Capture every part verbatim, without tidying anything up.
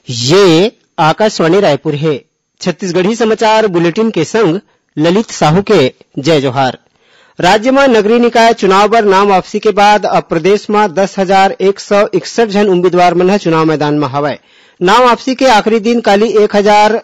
ये आकाशवाणी रायपुर हे। छत्तीसगढ़ी समाचार बुलेटिन के संग ललित साहू के जय जोहार। राज्य म नगरीय निकाय चुनाव बर नाम वापसी के बाद अब प्रदेश म दस हजार एक सौ इकसठ झन उम्मीदवार मन ह चुनाव मैदान म हवय। नाम वापसी के आखिरी दिन काली एक हजार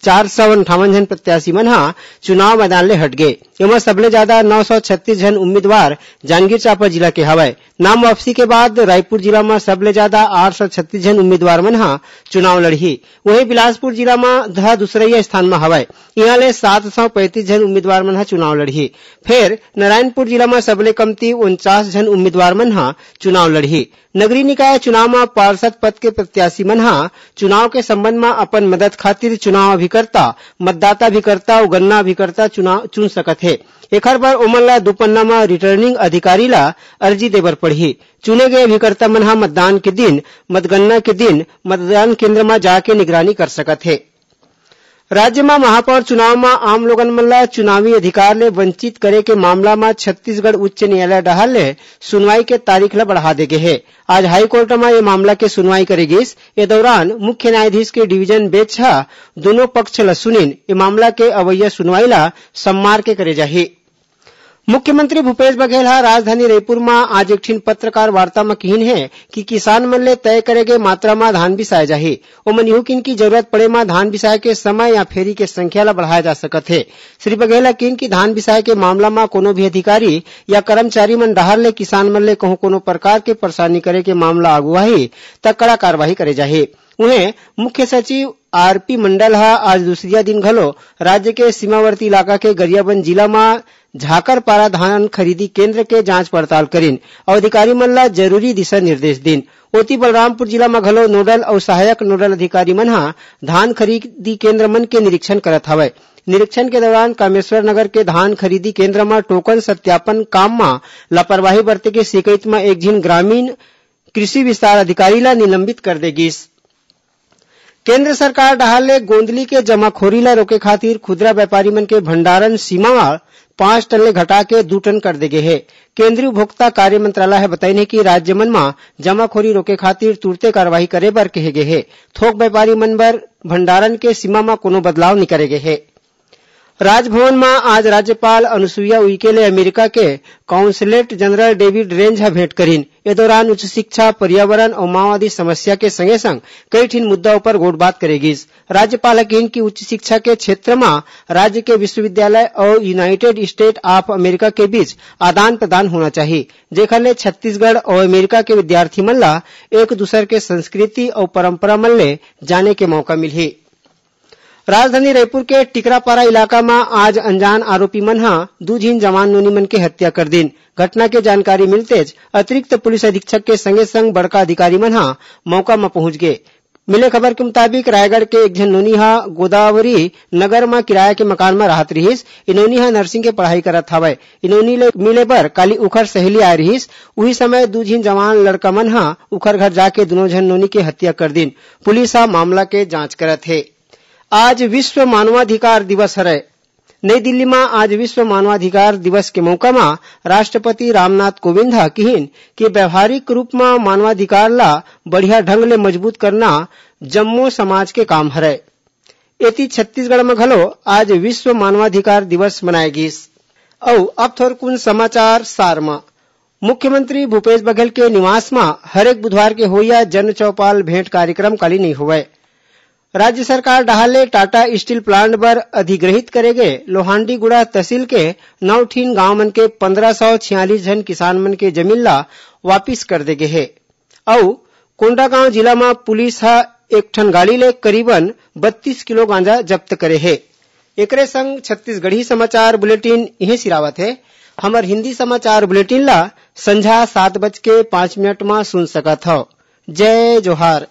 चार सौ अंठावन झन प्रत्याशी मन ह चुनाव मैदान ले हट गे। एमा सबले ज्यादा नौ सौ छत्तीस झन उम्मीदवार जांजगीर चांपा जिला के हवय। नाम वापसी के बाद रायपुर जिला म सबले ज्यादा आठ सौ छत्तीस झन उम्मीदवार मन ह चुनाव लड़ही। वहीं बिलासपुर जिला म ह दूसरइया स्थान म हवय। इहां ले सात सौ पैंतीस झन उम्मीदवार मन ह चुनाव लड़ही। फेर नारायणपुर जिला म सबले कमती उनचास झन उम्मीदवार मन ह चुनाव लड़ही। नगरीय निकाय चुनाव म पार्षद पद के प्रत्याशी मन ह चुनाव के संबंध म अपन मदद खातिर चुनाव अभिकर्ता, मतदाता अभिकर्ता अउ गणना अभिकर्ता चुनाव चुन सकत हे। एखर बर ओमन ला दू पन्ना म रिटर्निंग अधिकारी ला अर्जी देबर पड़ही। चुने गए अभिकर्ता मन ह मतदान के दिन, मतगणना के दिन मतदान केंद्र म जाके निगरानी कर सकत हे। राज्य म महापौर चुनाव म आम लोगन मन ल चुनावी अधिकार ले वंचित करे के मामला म छत्तीसगढ़ उच्च न्यायालय डहार ले सुनवाई के तारीख ल बढ़ा दे गे हे। आज हाईकोर्ट म ये मामला के सुनवाई करे गिस। ए दौरान मुख्य न्यायाधीश के डिवीजन बेंच ह दूनों पक्ष ल सुनिन। ए मामला के अवइया सुनवाई ल सोमवार के करे जाही। मुख्यमंत्री भूपेश बघेल ह राजधानी रईपुर म आज एक ठिन पत्रकार वार्ता म किहिन हे कि किसान मन ले तय करे गे मात्रा म धान बिसाए जाही। ओमन इहू किन कि जरूरत पड़े म धान बिसाए के समय या फेरी के संख्या ल बढ़ाए जा सकत हे। श्री बघेल ह किन कि धान बिसाए के मामला म कोनो भी अधिकारी या कर्मचारी मन डहार ले किसान मन ले कहूं कोनो प्रकार के परेशानी करे के मामला आगू आही, त कड़ा कार्रवाई करे जाही। उहें, मुख्य सचिव आरपी मंडल ह आज दूसरिया दिन घलो राज्य के सीमावर्ती इलाका के गरियाबंद जिला म झाकरपारा धान खरीदी केंद्र के जांच पड़ताल करिन अउ अधिकारी मन ल जरूरी दिशा निर्देश दिन। ओती, बलरामपुर जिला म घलो नोडल अउ सहायक नोडल अधिकारी मन ह धान खरीदी केंद्र मन के निरीक्षण करत हवय। निरीक्षण के दौरान कामेश्वर नगर के धान खरीदी केंद्र म टोकन सत्यापन काम म लापरवाही बरते के शिकायत म एक झिन ग्रामीण कृषि विस्तार अधिकारी ल निलंबित कर दे गिस। केंद्र सरकार डहार ले गोंदली के जमाखोरी ल रोके खातिर खुदरा व्यापारी मन के भंडारण सीमा ल पांच टन ले घटा के दू टन कर दे गे हे। केंद्रीय उपभोक्ता कार्य मंत्रालय ह बताइन हे कि राज्य मन म जमाखोरी रोके खातिर तुरते कार्रवाई करे बर कहे गे हे। थोक व्यापारी मन बर भंडारण के सीमा म कोनो बदलाव नइ करे गे हे। राजभवन म आज राज्यपाल अनुसुईया उइके ले अमेरिका के कॉन्सुलेट जनरल डेविड रेंज ह भेंट करिन। ए दौरान उच्च शिक्षा, पर्यावरण अउ माओवादी समस्या के संगे-संग कई ठिन मुद्दा उपर गोठबात करे गिस। राज्यपाल ह किहिन कि उच्च शिक्षा के क्षेत्र म राज्य के विश्वविद्यालय अउ यूनाइटेड स्टेट ऑफ अमेरिका के बीच आदान-प्रदान होना चाही, जेखर ले छत्तीसगढ़ अउ अमेरिका के विद्यार्थी मन ल एक दूसर के संस्कृति अउ परंपरा मन ले जाने के मौका मिलही। राजधानी रायपुर के टिकरापारा इलाका म आज अनजान आरोपी मन ह दू झिन जवान नोनी मन के हत्या कर दिन। घटना के जानकारी मिलतेच अतिरिक्त पुलिस अधीक्षक के संगे-संग बड़का अधिकारी मन ह मौका म पहुंच गे। मिले खबर के मुताबिक, रायगढ़ के एक झन नोनी ह गोदावरी नगर म किराया के मकान म रहत रिहिस। ए नोनी ह नर्सिंग के पढ़ाई करत हवय। ए नोनी ले मिले बर काली उखर सहेली आए रिहिस। उही समय दू झिन जवान लड़का मन ह उखर घर जाके दूनों झन नोनी के हत्या कर दिन। पुलिस ह मामला के जांच करत हे। आज विश्व मानवाधिकार दिवस हरय। नई दिल्ली म आज विश्व मानवाधिकार दिवस के मौका म राष्ट्रपति रामनाथ कोविंद ह किहिन कि व्यवहारिक रूप म मानवाधिकार ल बढ़िया ढंग ले मजबूत करना जम्मो समाज के काम हरय। एती छत्तीसगढ़ म घलो आज विश्व मानवाधिकार दिवस मनाए गिस। अउ अब थोरकुन समाचार सार म। मुख्यमंत्री भूपेश बघेल के निवास म हरेक बुधवार के होइया जन चौपाल भेंट कार्यक्रम काली नइ होवय। राज्य सरकार डहार ले टाटा स्टील प्लांट बर अधिग्रहित करे गे लोहांडीगुड़ा तहसील के नौ ठिन गांव मन के पंद्रह सौ छियालीस झन किसान मन के जमीन ला वापिस कर दे गे हे। अउ कोंडागांव जिला म पुलिस ह एक ठन गाड़ी ले करीबन बत्तीस किलो गांजा जब्त करे हे। एकरे संग छत्तीसगढ़ी समाचार बुलेटिन इहें सिरावत हे। हमर हिंदी समाचार बुलेटिन ला संझा सात बज के पाँच मिनट म सुन सकत हव। जय जोहार।